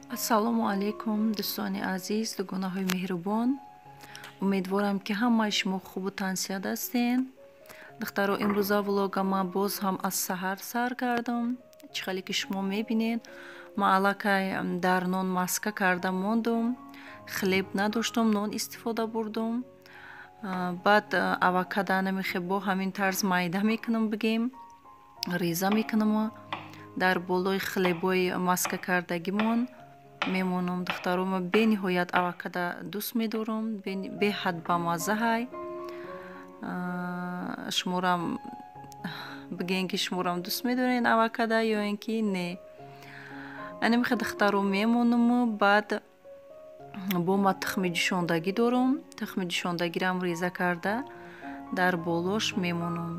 Ассалому алайкум, дӯстони азиз, дугонаҳои меҳрубон. Умедворам, ки ҳамаи шумо хубу тансиҳат ҳастен. Духтаро, имрӯза влога ман боз ҳам аз саҳар сар кардам. Чӣ хеле ки шумо мебинед, ман аллакай дар нон маска карда мондум. Хлеб надоштум, нон истифода бурдум. Баъд авокадо намехе бо ҳамин тарз майда мекунам, бигем, реза мекунам, дар болои хлебои маска кардагимон мемонам. Духтаро, ман бениҳоят авокадо дӯст медорам, беҳад бамазза ҳай. Шуморам бигӯен, ки шуморам дӯст медорен авокадо ё ин ки не. Анамихе, духтаро, мемонаму баъд бо ма тухми ҷӯшондагӣ дорум, тухми ҷӯшондагиам реза карда дар болош мемонам.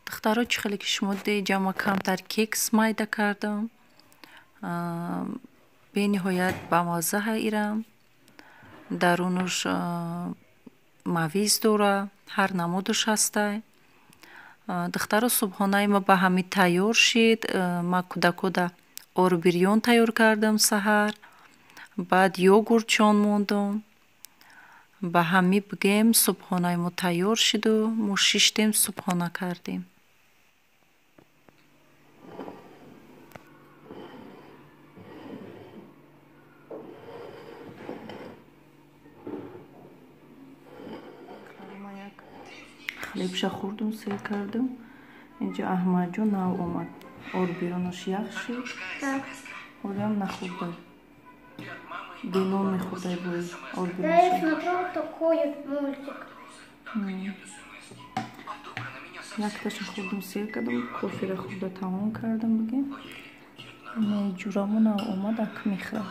Духтаро, чӣ хеле ки шумо дидед, ҷама камтар кекс майда кардам. Бениҳоят бамазза ҳай ирам. Дарунаш мавиз дора, ҳар намудаш ҳастай. Духтаро, субҳонаи ма ба ҳамин тайёр шид. Ма кӯдакода орбирён тайёр кардам саҳар, баъд йогуртшон мондум. Ба ҳамин, бигем, субҳонаи мо тайёр шиду мо шиштем, субҳона кардем. Хлебша хӯрдум, сер кардум. Инҷа Аҳмадҷон нав омад. Орбиронош ях шид. Ҳолиам нахӯрда. Бенон мехӯрдай бои Да, я смотрел такой мультик. Якташа хӯрдум, сер кардум, кофера хӯрда тамом кардам, бигем. Ҷурамо нав омад, ак мехӯрам.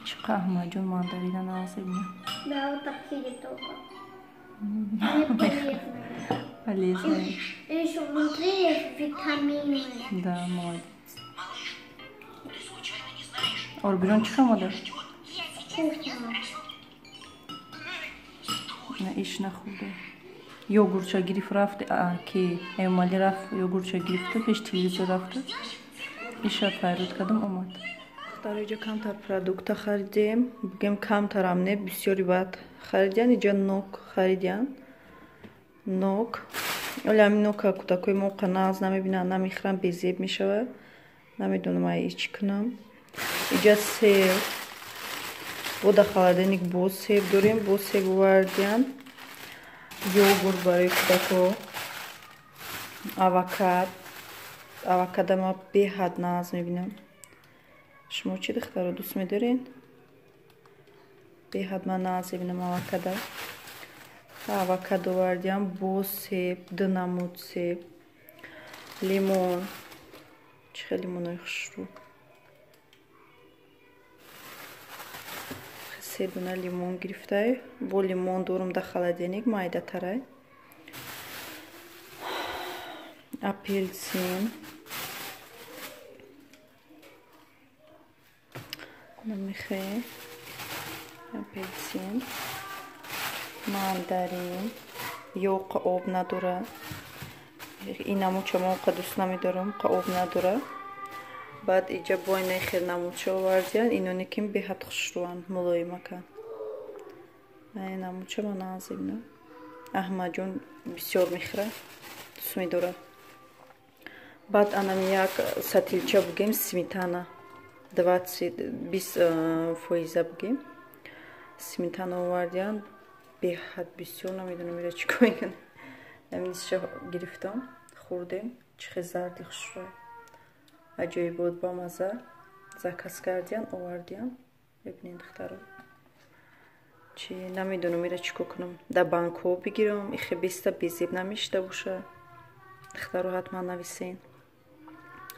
Чӣ қаҳмаҷон мандарина нағз мебинам. Да, вот такие только. Они полезные. Полезные. И еще внутри есть витамины. Да, молодец. Орбижон чӣ хамода? Вкусно. На иш нахӯрда. Йогуртча гирифт рафт, ки Эмомалӣ рафт, йогуртча гирифта, пеш телевизор рафта. Иша файрод кардам, омад. Духтаро, иҷа камтар продукта харидем. Бигем камтарам не, бисёри баъд харидян. Иҷа нок харидян. Нок. Оли ҳамин нока кӯдакои мо нағз намебинанд, намехӯранд, безеб мешавад. Намедонам ай чӣ кунам. Иҷа себ. Бо дар холодильник боз себ дорем, боз себ овардиян. Йогурт барои кӯдако, авокад. Авокадо ма беҳад нағз мебинам. Шумо чӣ, духтаро, дӯст медоред? Беҳад ман нағз мебинам авокадо. Авокадо овардиям, боз себ, ду намуд себ, лимон. Чӣ хел лимонои хушрӯ. Се дона лимон гирифтай. Бо лимон дорум дар холодильник, майдатарай. Апелсин. Намихе. Апелсин. Мандарин. Ёқа об надора. Ин намуча ма оқа дӯст намедорам, қа об надора. Баъд иҷа бо инаи хел намуча овардиян, иноне ки беҳад хушрӯанд, мулоимаканд. Ин намуча ма нағз мебинам. Аҳмадҷон бисёр мехӯрад, дӯст медорад. Баъд анам як сатилча бугем сметана, 20 фоиза бугем. Сметана овардиян, беҳад бисёр, намедонам ира чӣ кор мекунам. Ҳаминша гирифтам, хӯрдем, чӣ хел зарди хушрӯ. Аҷоибот бамаза. Заказ кардиян, овардиян. Бибинед, духтаро. Чи намедонам ира чӣ кор кунам. Дар банкҳо бигирам, ихе беста безеб намешида боша. Духтаро, ҳатман нависен.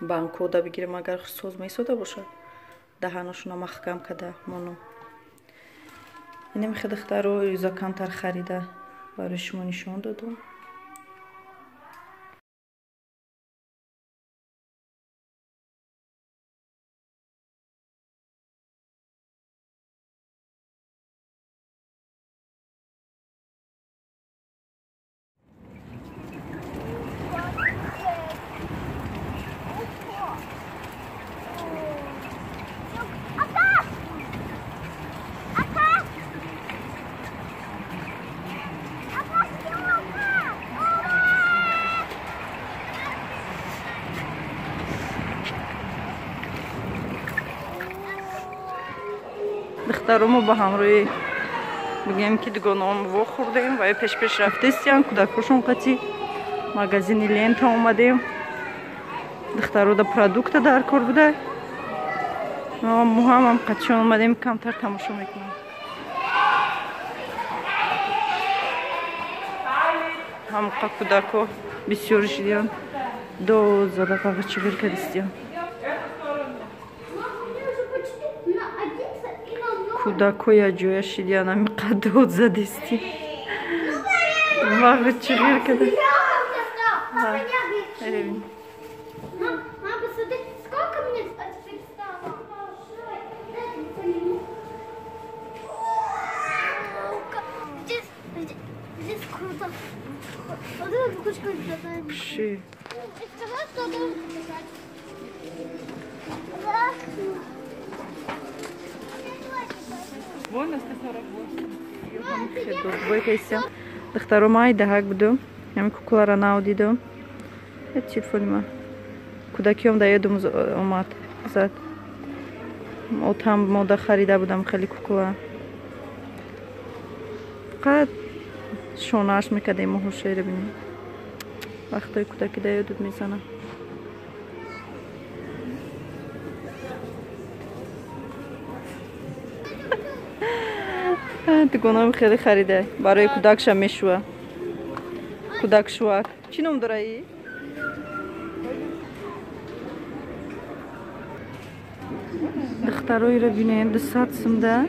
Банкҳо да бигирам, агар соз месода бошад. Даҳаношона маҳкам када монам. Инам хе, духтаро, юза камтар харида барои шумо нишон додам. Духтаро, мо ба ҳамроҳи бигем ки дугонаом вохӯрдем ва пеш-пеш рафтестиян, кӯдакҳошон қати магазини Лента омадем. Духтаро да продукта дар кор буда. Мо ҳамам қатишон омадем, камтар тамошо мекунем. Ҳамқа кӯдакҳо бисёр шидиян. До зада қағачигир кадистиян. Кӯдакҳо якҷоя шидиян, ҳами қад дод задисти. Вағачигир када. Мама, посмотри, сколько мне теперь стало? Здесь круто. Вот эта кукушка. Пши. Сказала, что должен показать. Вон на 148. Духтаро, май даҳак будум. Ҳамин кукулара нав дидум. Телефони ма. Кӯдакиём да ёдум омад. Зад. Отам мода харида будам хеле кукула. Фақат шонааш мекардем моҳошеро бинем. Вақтои кӯдаки да ёдут мезанам. Дугонаам хеле харида. Барои кӯдакша мешува. Кӯдак шувак. Чӣ ном дора и? Духтароиро бинем, 200 сумда.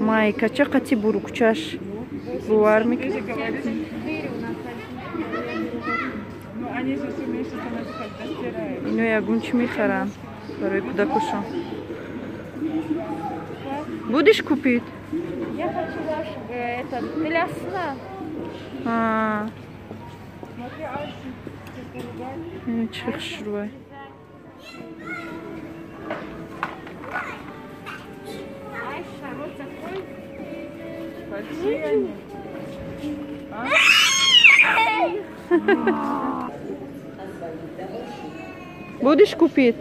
Майкача қати бурукчаш бовар мекунӣ? Ино ягон чӣ мехаранд барои кӯдакошон. Будешь купить? Я хочу ваш этот для сна. А. Чӣ хушрӯй. Будешь купить?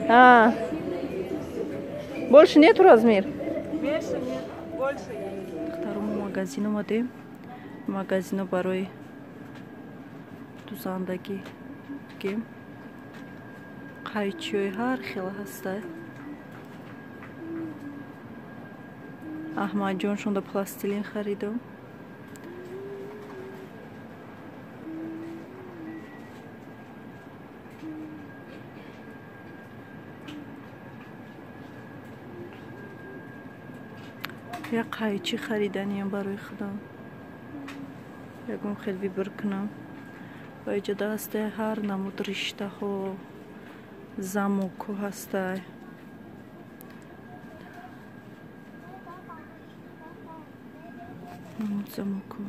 А. Больше нету размер? Меньше нет, больше есть. Духтару магазин омадем. Магазино барои дузандагӣ гем. Қайчиҳои ҳар хел ҳаста. Аҳмадҷон шонда пластилин харидам. Як қайчи хариданиям барои худам. Ягон хел вибр кунам. Ва иҷода ҳастай ҳар намуд риштаҳо, замокҳо ҳастай. Намуд замокҳо.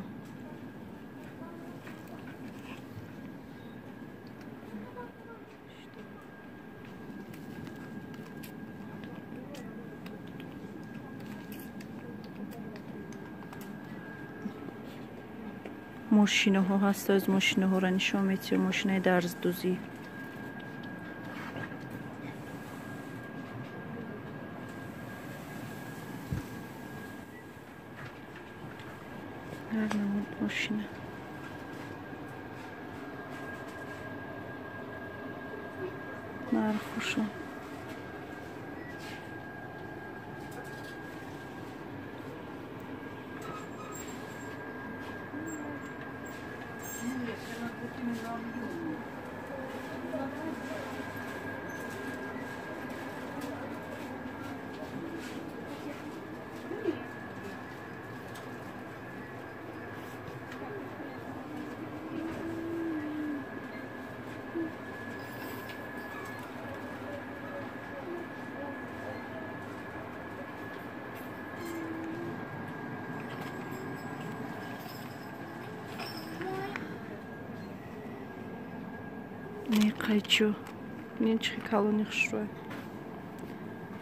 Мошинаҳо ҳаст, аз мошинаҳоро нишон метиҳам, мошинаи дарздӯзӣ. Ҳар намуд мошина. Нархушон. Не қайчо. Не чихи калони хушрӯй.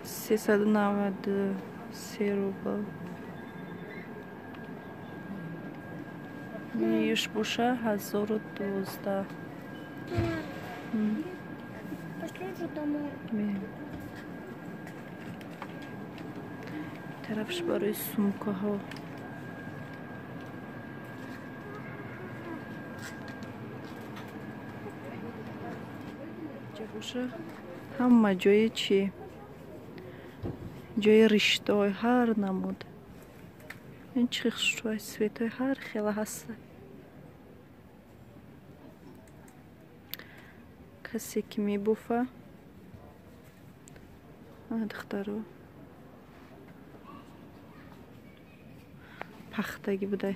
393 рубл. Иш боша 1012. Пошли уже домой. Тарафш барои сумкаҳо. Боша ҳама ҷои чӣ? Ҷои риштаҳои ҳар намуд. Ин чӣ хушрӯй, светҳои ҳар хела ҳаста. Касе ки мебофа, духтаро пахтагӣ будай.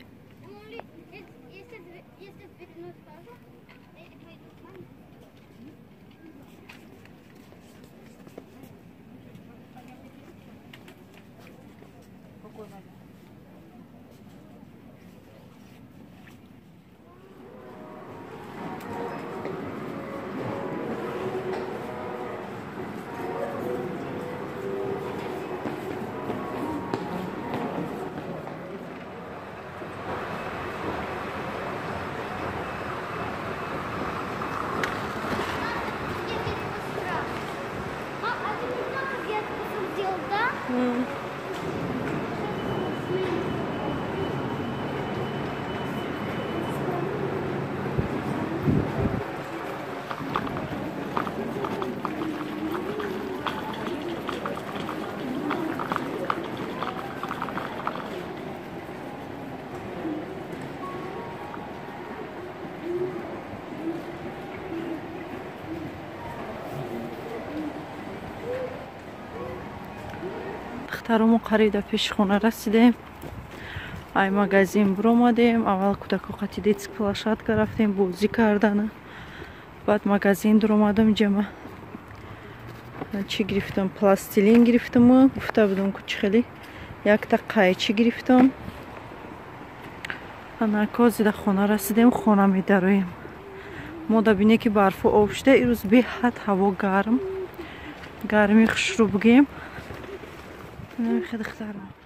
Духтаро, мо қариб дар пеши хона расидем. Ай магазин биромадем. Аввал кӯдако қати детский площадка рафтем, бозӣ кардана. Баъд магазин дуромадам. Ҷама чӣ гирифтам? Пластилин гирифтаму гуфта будам, ку чӣ хеле якта қайчӣ гирифтам. Ана кози дар хона расидем, хона медароем. Мо да бине, ки барфу об шуда. Ирӯз беҳад ҳаво гарм, гарми хушрӯ бугем. Духтаро.